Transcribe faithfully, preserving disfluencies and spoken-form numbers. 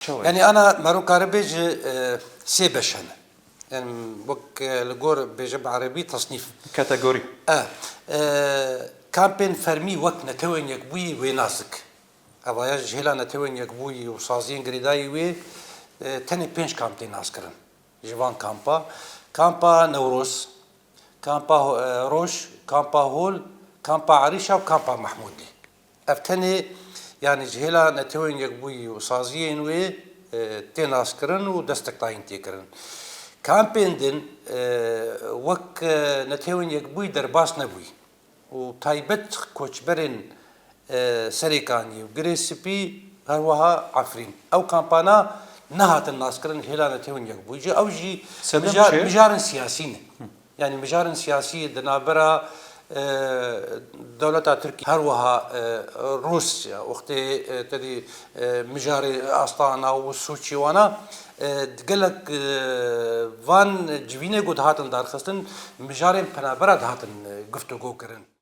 Çawa? Yani ana mero kare bêje e, sê beş hene. Yani wek e, li gor bêje bi erebî tasnîf. Kategorî. E, e, kampên fermî wek Netewên Yekbûyî wê nas dik. Evaya ji hêla Netewên Yekbûyî û saziyên girêdayî wê e, tenê pênc kamp tê naskirin. Ji van kampa, kampa Newroz, kampa e, Roj, kampa Hol, kampa Erîşa û kampa Mehmûdlî. Ev tenê yani ji hêla Netewên Yekbûyî û saziyên wê e, tê naskirin û destekdayîn tê kirin. Kampên din e, wek e, Netewên Yekbûyî derbas nebûyî û taybet koçberên e, Serêkaniyê û Girê Spî, her wiha Efrîn. Ew kampana nehatin naskirin hêla Netewên Yekbûyî. Ji ew jî Sebeb mijar, çi? Mijarên siyasî ne. Yani mijarên siyasî di navbera e, dewleta Tirkî her wiha e, Rûsya, wextê e, tedî e, mijarê Astana û Sûçî wana e, gelek e, van civînê ku dihatin darxistin, mijarên penabera dihatin e, guftûgo kirin.